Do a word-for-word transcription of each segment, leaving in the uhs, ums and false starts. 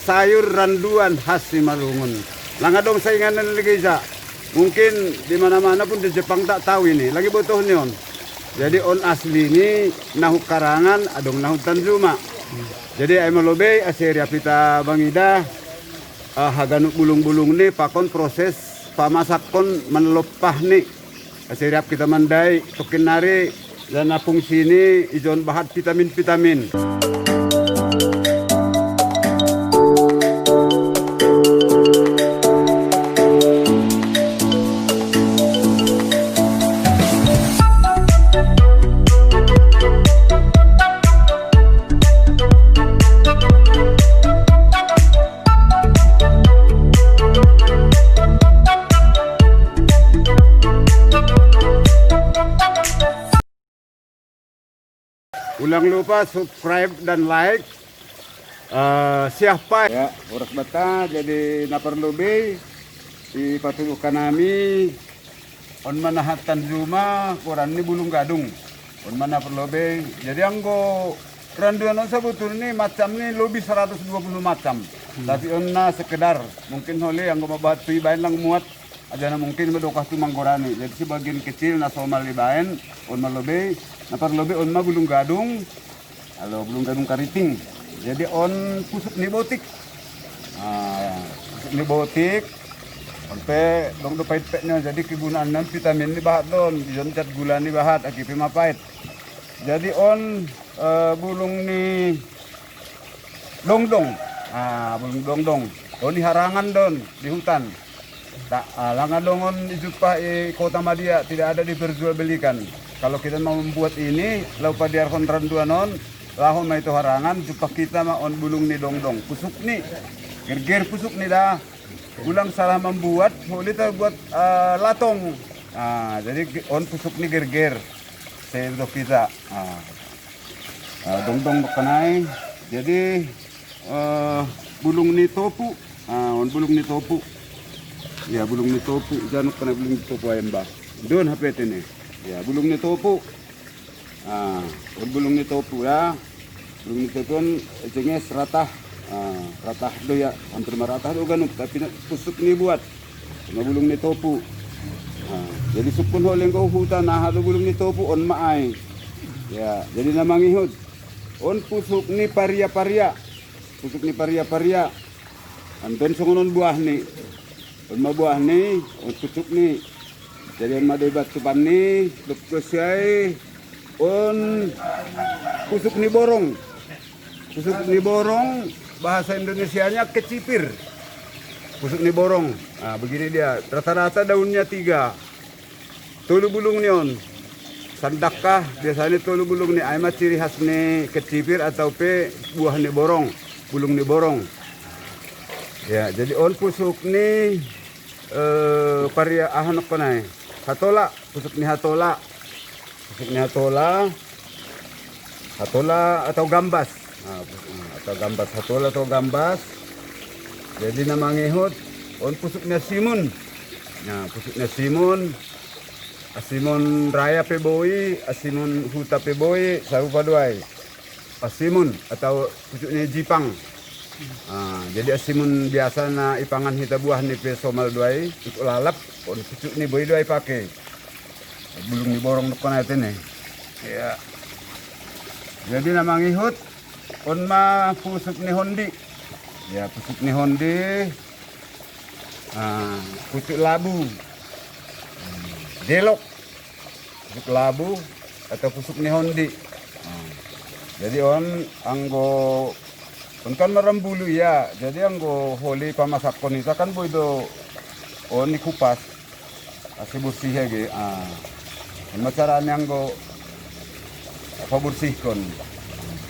Sayur randuan khas Simalungun. Langa dong saingan lagi sa. Mungkin di mana-mana pun di Jepang tak tahu ini. Lagi butuh nion. Jadi on asli ni nahu karangan adong nahu tanjuma. Jadi ai malobei aseri apita bangida, ah, haganu bulung-bulung ni pakon proses pamasak kon manlopah ni. Aseri ap kita mandai tokin nari dan apung sini ijon bahat vitamin-vitamin. Ulang lupa subscribe dan like. Eh, siapa? Ya, urus beta jadi napar lobe. Di patuduh kanami on manahatan juma koran ni bulung gadung. On mana perlobe. Jadi anggo randuan on sebetulnya macam ni lebih seratus dua puluh macam. Tapi on na sekedar mungkin hole anggo mabatui bain lang muat aja na mungkin madokah tu manggorani. Jadi sebagian kecil na somal di bain on malobei. Na perlobe on ma bulung gadung. Alo bulung gadung kariting. Jadi on pusuk ni botik. Ah, pusuk ni botik. On pe dong do pait-pait ni. Jadi kegunaan nan vitamin ni bahat don. Ijon cat gula ni bahat aki pe mapait. Jadi on, eh, bulung ni dongdong. Ah, bulung dongdong. On di harangan don di hutan. Tak, ah, langa dongon ijumpah i kota madia tidak ada diperjualbelikan. Kalau kita mau membuat ini lau padiarhon randuan on, laho ma itu harangan jumpah kita ma on bulung ni dongdong pusuk ni gerger pusuk ni dah. Ulang salah membuat, boleh terbuat, eh, latong. Ah, jadi on pusuk ni gerger. Saya itu kita. Ah. Ah, dongdong bekenai. Jadi, eh, bulung ni topu. Ah, on bulung ni topu. Ya, bulung ni topu. Januk kena bulung ni topu ayam bah. Don H P T ni. Ya, bulung ni topu. Ah, on bulung ni topu ya. Bulung ni topu on jenis ratah. Ah, ratah do ya, hampir meratah do ganuk, tapi nak pusuk ni buat. Sama bulung ni topu. Ah, jadi sukun ho lengko hutan, nah, do bulung ni topu on maai. Ya, jadi na mangihut. On pusuk ni paria-paria. Pusuk ni paria-paria. Anton songonon buah ni. On ma buah ni, on pusuk ni. Jadi on ma debat supan ni, dok dosiai. On pusuk ni borong. Pusuk ni borong, bahasa Indonesianya kecipir. Pusuk ni borong. Nah, begini dia. Rata-rata daunnya tiga. Tolu bulung ni on. Sandakkah biasanya tolu bulung ni. Ai ma ciri khas ni kecipir atau pe buah ni borong, bulung ni borong. Ya, jadi on pusuk ni, eh, paria aha nok konai. Hatola, pusuk ni hatola. Pusuk ni hatola. Hatola atau gambas. Nah, atau gambas, hatola atau gambas. Jadi na mangihut on pusuk ni asimun. Nah, pusuk ni asimun. Asimun raya pe boi, asimun huta pe boi, sarupa do ai. Asimun atau pusuk ni jipang. Ah, jadi asimun biasa na ipangan hita buah ni pe somal do ai, untuk lalap, on pusuk ni boi do ai pake. Bulung ni borong do konai tene. Ya. Jadi na mangihut on ma pusuk ni hondi. Ya, pusuk ni hondi. Ah, pusuk labu. Jelok. Pusuk labu atau pusuk ni hondi. Ah. Jadi on anggo on kan marambulu ya. Jadi anggo holi pamasakkon hita kan boi do on ni kupas. Asi bersih ya ge. Ah. On ma carani anggo pabersihkon.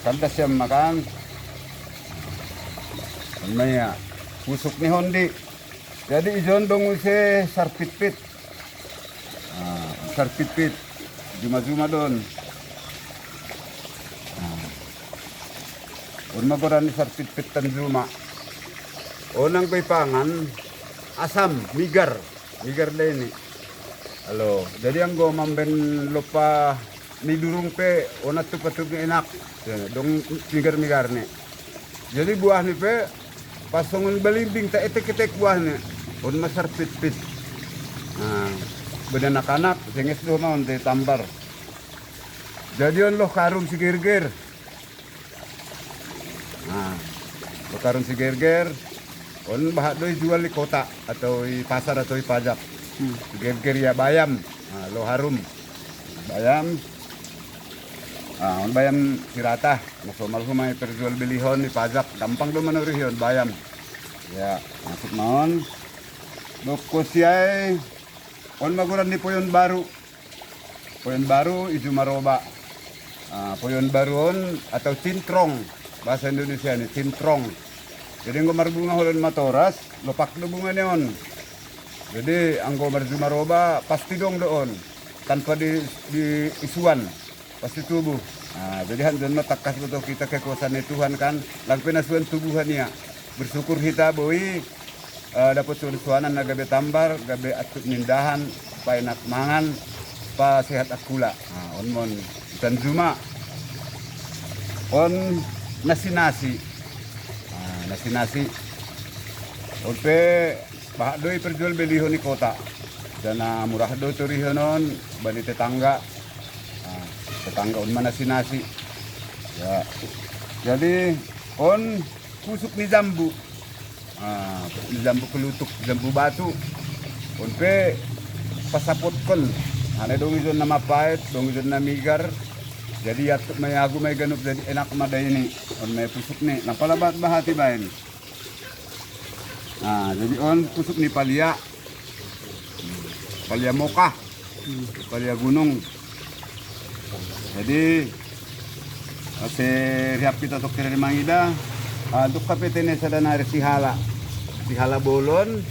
Kan dasiam makan. On ma ya. Pusuk ni hondi. Jadi ijon dong use sarpitpit. Ah, sarpitpit. Juma-juma don. Ah. On ma goran ni sarpitpit tan juma. On anggo ipangan asam, migar. Migar da ini. Alo, jadi anggo mamben lopa ni durung pe on atup-atup ni enak. Ya, dong migar-migar ni. Jadi buah ni pe Pasongon balimbing, taetek-etek buahna. On ma sarpitpit. Nah, bani anak-anak, jengges do homa on di Tambar. Jadi on loh karum sigerger. Nah, loh karum sigerger. On bahat do ijual di kota atau di pasar atau di pajak. Hmm. Sigerger ya bayam. Nah, loh harum. Bayam. Ah, on bayam sirata. Masomal homa i perjual belihon, i pajak, gampang do manorihon bayam. Ya, masuk ma on. Dokko siai, on ma goran ni Poyon Baru. Poyon Baru, i Jumaroba. Ah, Poyon Baru on atau cintrong. Bahasa Indonesia ni cintrong. Jadi anggo marbunga holan matoras, lopak do bunga ni on. Jadi anggo marjumaroba pasti dong do on. Tanpa di, di isuan. Pasti tubuh. Nah, jadi hanjon ma tangkas boto kita kekuasaan ni Tuhan kan, lang pe na suan tubuhan ia. Bersyukur hita boi, eh, dapot suan-suanan na gabe tambar, gabe atut nindahan, paenak mangan, pasehat akula. Nah, on mon, itan juma. On nasi-nasi. Nah, nasi-nasi. On pe bahat do i perjual belihon i kota. Jana murah do torihon on, bani tetangga. Nah, tetangga on ma nasi-nasi. Ya. Jadi on pusuk ni jambu. Nah, pusuk ni jambu kelutuk, jambu batu. On pe pasapotkon. Nah, na dong ijon na mapaet, dong ijon na migar. Jadi iatut ma i agu ma i ganup, jadi enak ma daini. On ma i pusuk ni. Nah, pala bahat-bahat ibaen. Nah, jadi on pusuk ni palia. Palia mokah. Palia gunung. Jadi, ase rihap kita tokki ri mangida, ah, untuk K P T ni sada nari sihala. Sihala bolon,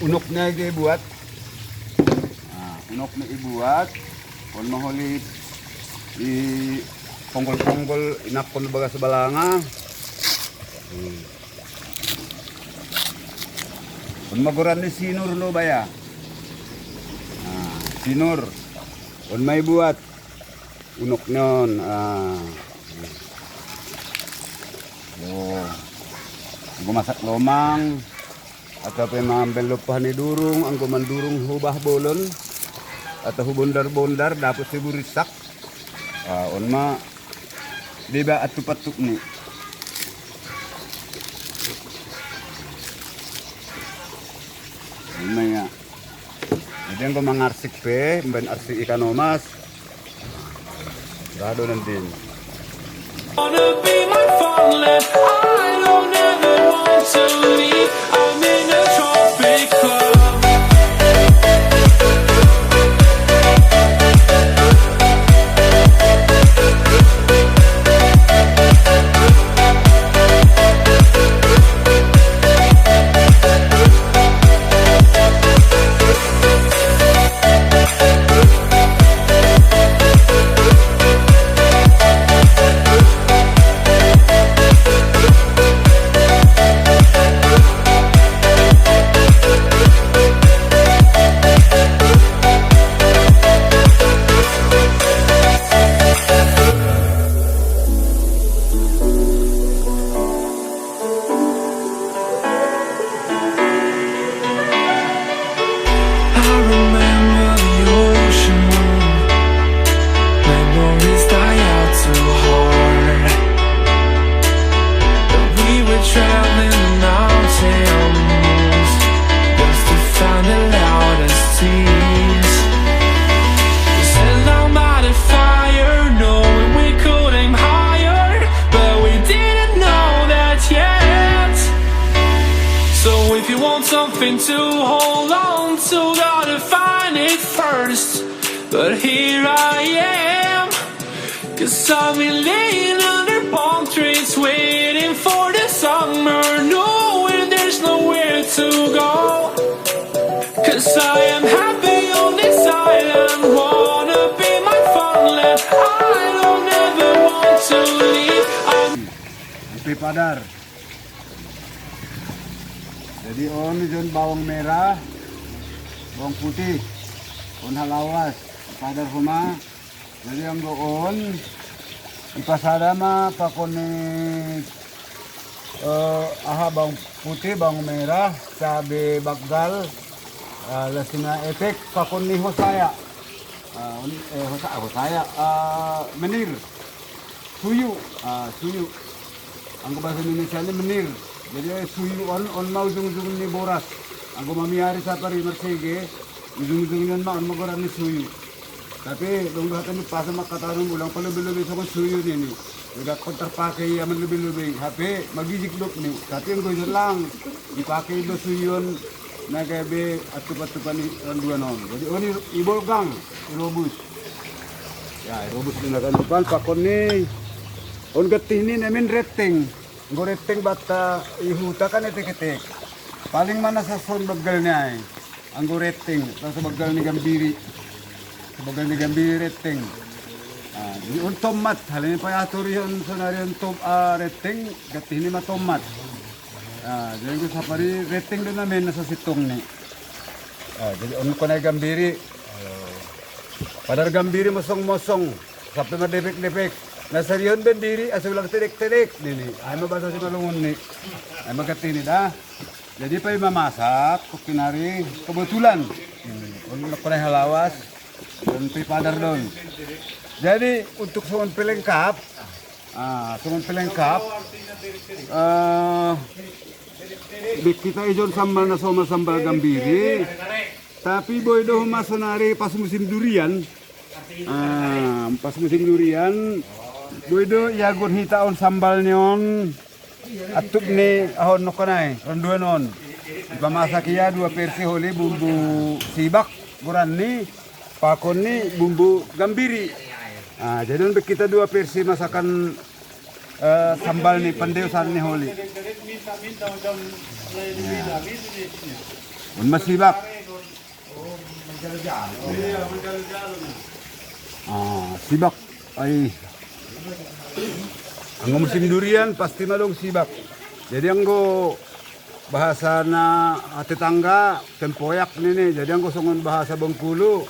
unokna i buat. Nah, unokna i buat, on ma holi i ponggol-ponggol, inakkon bagas balanga. Hmm. On ma goran ni sinur lo baya. Nah, sinur. On ma i buat. Unokna on. Ah. Oh. Anggo masak lomang. Atau pe mambaen lompah ni durung, anggo mandurung hu bah bolon. Atau hu bondar-bondar, dapot si burisak. Ah, on ma deba atup-atup ni. On ma ia. Jadi anggo mangarsik pe, mambaen arsik ikan omas. Ra do nandin. Wanna be my farmland. I don't ever want to leave. I'm in a tropic club. I remember the ocean. Memories die out too hard. We were traveling the mountains just to find the loudest seas. We set our mind at fire, knowing we could aim higher, but we didn't know that yet. So if you want something to hold on to, gotta find it first. But here I am, 'cause I've been laying under palm trees, waiting for the summer, knowing there's nowhere to go. 'Cause I am happy on this island, wanna be my farmland. I don't ever want to leave. I'm Kopi Padar. Jadi on ijon bawang merah, bawang putih, on halawas, padar homa. Jadi anggo on, ipasada ma pakon ni Eh, aha, bawang putih, bawang merah, cabe baggal, eh, lasina etek, pakon ni hosaya. Ah, on, eh, hosa-, hosaya, ah, menir. Suyu, ah, suyu. Anggo bahasa Indonesia ni menir. Jadi, eh, suyu on, on ma ujung-ujung ni boras. Anggo mamiari sapari marsege, ujung-ujung ni on ma, on ma goran ni suyu. Tapi dong do hata ni pasa mangkatahon ulang palobi-lobi songon suyu nini. Udah kon tarpake ia malobi-lobi, hape magijik dok ni. Tapi anggo ison lang, dipake do suyu on na gabe atup-atupan ni randuan on. Jadi on i, ibolgang, irobus. Ya, irobus do na ganupan, pakon ni, on gantih ni namin reteng. Anggo reteng banta i huta kan etek-etek. Paling ma na sason baggal ni ai. Anggo reteng, rasa baggal ni gambiri. Baggal ni gambiri reteng. Ah, jadi on tomat, hal ni payatur on sonari on tom-, ah, reteng, gantih ni ma tomat. Ah, jadi anggo sapari reteng do namin na sasintong ni. Ah, jadi on konai gambiri. Padar gambiri mosong-mosong, sampe mardepek-depek. Na sarion bendiri, asa ulang tedek-tedek nini. Ai ma bahasa Simalungun ni. Ai ma gantih ni da. Jadi paima masak, tongkin nari kebetulan. Hmm, on nangkon halawas, on pe padar do on. Jadi untuk songon pelengkap, ah, songon pelengkap, eh, baen hita ijon sambal na somal, sambal gambiri. Tapi boi do homa sonari pas musim durian. Ah, pas musim durian, boi do iagoon hita on sambal ni on. Atup ni aha on nangkon ai, randuan on. Dipamasak ia dua versi holi, bumbu sibak goran ni, pakon ni bumbu gambiri. Ah, jadi on baen hita dua versi masakan, eh, sambal ni pandeosan ni holi. On ma sibak. Ah, sibak. Ai. Anggo musim durian pasti ma dong sibak. Jadi anggo bahasa na tetangga tempoyak nini. Jadi anggo songon bahasa Bengkulu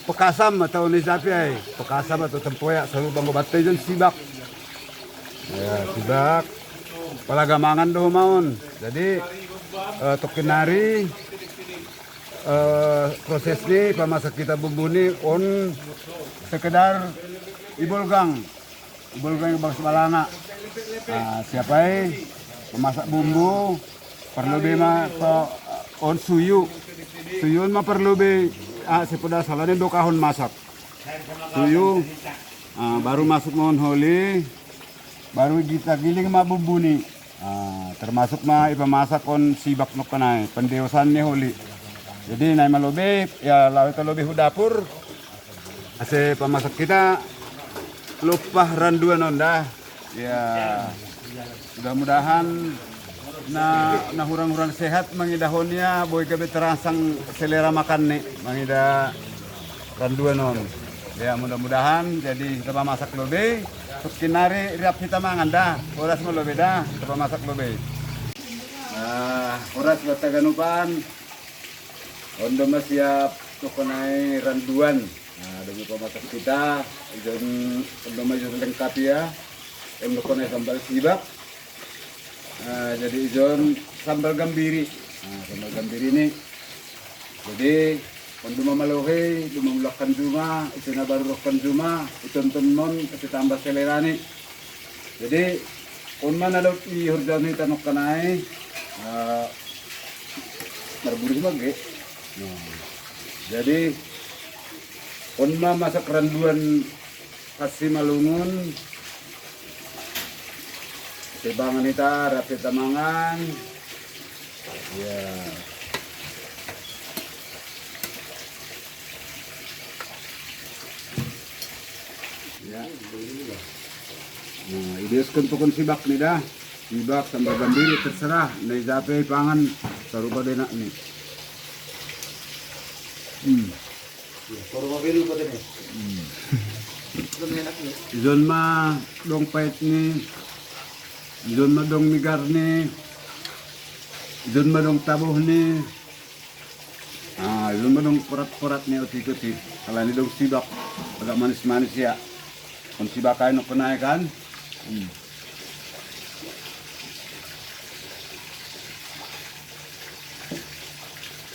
pekasam atau ni sapi ai. Pekasam atau tempoyak, sarupa anggo banta ijon sibak. Ya, sibak. Pala gamangan do homa on. Jadi, eh, tongkin nari, eh, proses ni pamasak hita bumbu ni on sekedar ibolgang. Ibolgang i bagas balana. Ah, siap ai pamasak bumbu, parlobei ma on suyu. Suyu on ma parlobei, ah, sepedas alani dokahon masak. Suyu, ah, baru masuk ma on holi, baru hita giling ma bumbu ni. Ah, termasuk ma ipamasak on sibak nangkon ai, pandeosan ni holi. Jadi nai ma lobei, ya, laho hita lobei hu dapur. Asa pamasak hita lompah randuan on da. Ya, mudah-mudahan na, na hurang-hurang sehat mangidahon ia, boi gabe terangsang selera makan ni mangida randuan on. Ya, mudah-mudahan jadi hita pamasak lobei. Tongkin nari rap hita mangan da. Horas ma lobei da, hita pamasak lobei. Ah, horas banta ganupan. On do ma siap nangkon ai randuan. Nah, dung i pamasak hita, ijon, on do ma ijon lengkap ia. On nangkon ai sambal sibak. Nah, jadi ijon sambal gambiri. Nah, sambal gambiri ni. Jadi on do ma malohi, dung ma mulak kan juma, ise na baru ro kan juma, itonton ma on, asa tambah selera ni. Jadi on ma na dok i horja ni tanok kanai, eh, marburis bage. Nah, jadi on ma masak randuan khas Simalungun. Sebangan hita, rap hita mangan. Ya. Ya. Nah, idioskon pakon sibak ni da. Sibak sambal gambiri terserah. Na ija pe ipangan sarupa do enak ni. Hmm. Iya, sarupa belu kata ni. Hmm. Kan enak ni. Ijon ma dong pait ni. Ijon ma dong migar ni. Ijon ma dong taboh ni. Ah, ijon ma dong porat-porat ni otik-otik. Alani dong sibak, agak manis-manis ya. On sibak ai nangkon ai kan. Hmm.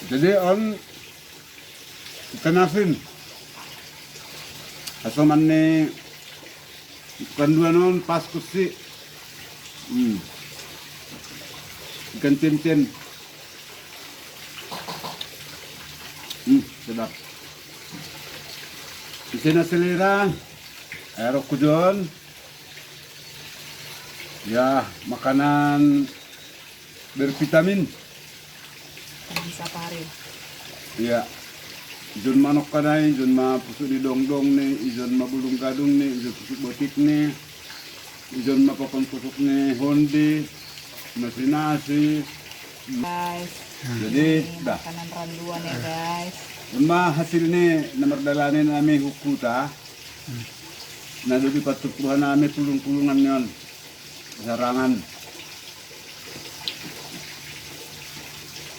Jadi on ikan asin. Asoman ni kanduan on pas kusi. Hmm. Ikan cincin. Hmm, sedap. Di sini selera. Air kujon. Ya, makanan bervitamin. Bisa pare. Iya. Ijon manok kanai, ijon ma pusuk di dongdong ni, ijon ma bulung gadung ni, ijon pusuk botik ni, ijon ma papan pusuk ni hondi, nasi-nasi. Guys, jadi ini dah. Makanan randuan ya guys. Ijon ma hasil ni nomor dalanin ami hukuta. Nah, jadi patupuhan ami pulung-pulungan nian. Sarangan.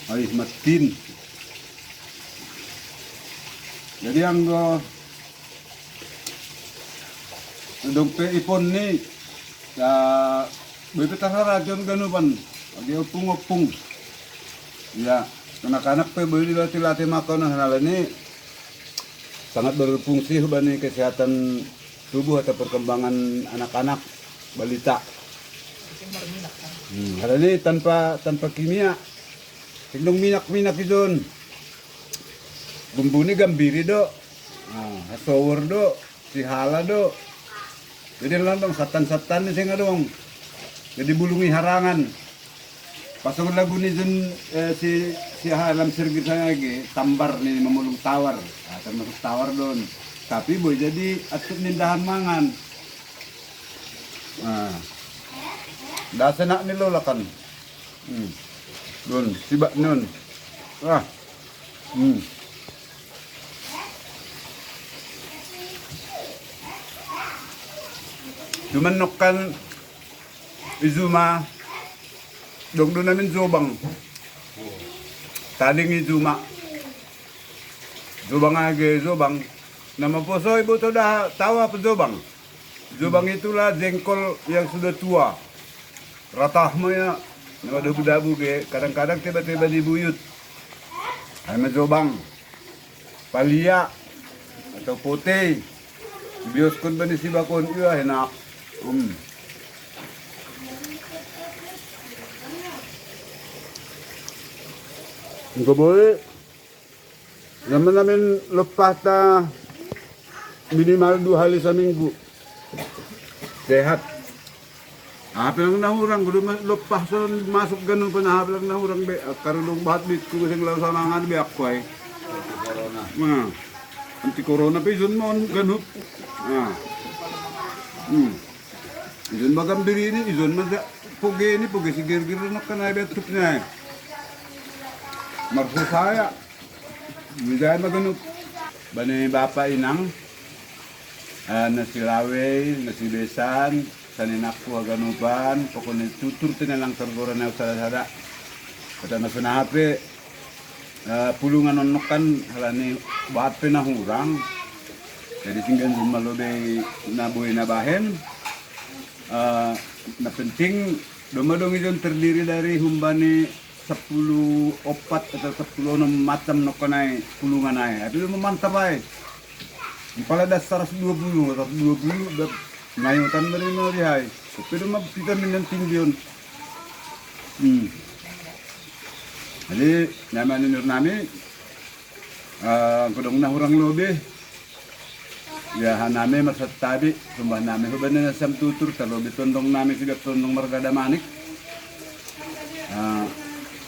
Aih, matin. Jadi anggo dong pe ipon ni, ya, boi pe tarharajon ganupan, lagi opung-opung. Ya, anak-anak pe boi dilatih-latih makan, nah, ni sangat berfungsi bani kesehatan tubuh atau perkembangan anak-anak balita. Hmm, karena ini tanpa tanpa kimia. Sing dong minak-minak ijon. Bumbu ni gambiri do. Nah, sour do, sihala do. Jadi landong satan-satan ni sing adong. Jadi bulungi harangan. Pasong lagu ni Jun, eh, si, si Halam Sirgit saya lagi, tambar ni mamulung tawar. Nah, termasuk tawar don. Tapi boleh jadi atut nindahan mangan. Nah. Dah senak ni lo lakan. Hmm. Don, sibak nun. Ah. Hmm. Cuman nokan izuma dong do namin zobang. Taling izuma. Zobang age, zobang. Nama poso ibu to dah tawa pe zobang. Zobang itulah jengkol yang sudah tua. Ratah mo ya. Nama dabu-dabu ge. Kadang-kadang tiba-tiba dibuyut. Ama zobang. Palia atau pote. Bioskop bani si bakon iya enak. Hmm. Engko boleh. Zaman namin lepas ta minimal dua hari seminggu. Sehat. Apa yang na hurang, kudu ma-, lepas son masuk ganu pun apa yang na hurang be, karena dong bahat bitku sing lalu samangan be aku ai. Anti corona. Nah, anti corona pe izon mon ganu. Nah. Hmm. Izon bagam diri ini, izon maja poge ini, poge si gir-gir nak kena betuk ni. Marfu saya. Mijai maganu. Bani bapa inang. Eh, nasi lawei, nasi besan, saninakku haganupan, pokoknya tutur tinalang tergora na sada-sada. Kata nasi nahape, eh, pulungan onok kan halani bahat pe na hurang. Jadi singgan cuma lo be na boi na bahen. Eh, na penting, doma dong ijon terdiri dari humbani sepuluh opat atau sepuluh enam macam nokonai pulungan ai. Tapi doma mantap ai. Pala das seratus dua puluh, seratus dua puluh dah ngayutan bari no di hai. Tapi doma vitamin yang tinggi on. Hmm. Jadi, nyaman inur nami, eh, kodong na hurang lobe. Ya, hanami marsatabi, sumbah nami hubani nasiam tutur, talobi tondong nami sidak tondong marga Damanik. Ah,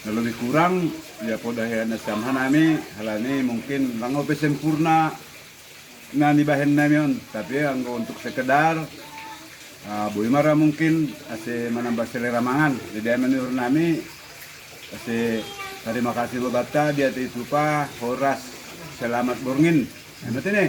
talobi kurang, ya poda hea nasiam hanami, halani mungkin lang ope sempurna na nibahen nami on, tapi anggo untuk sekedar, ah, boi mara mungkin ase manambah selera mangan. Jadi ai manurut nami, ase tarima kasih babata, dia itu pa, horas, selamat borngin. Hebat ini.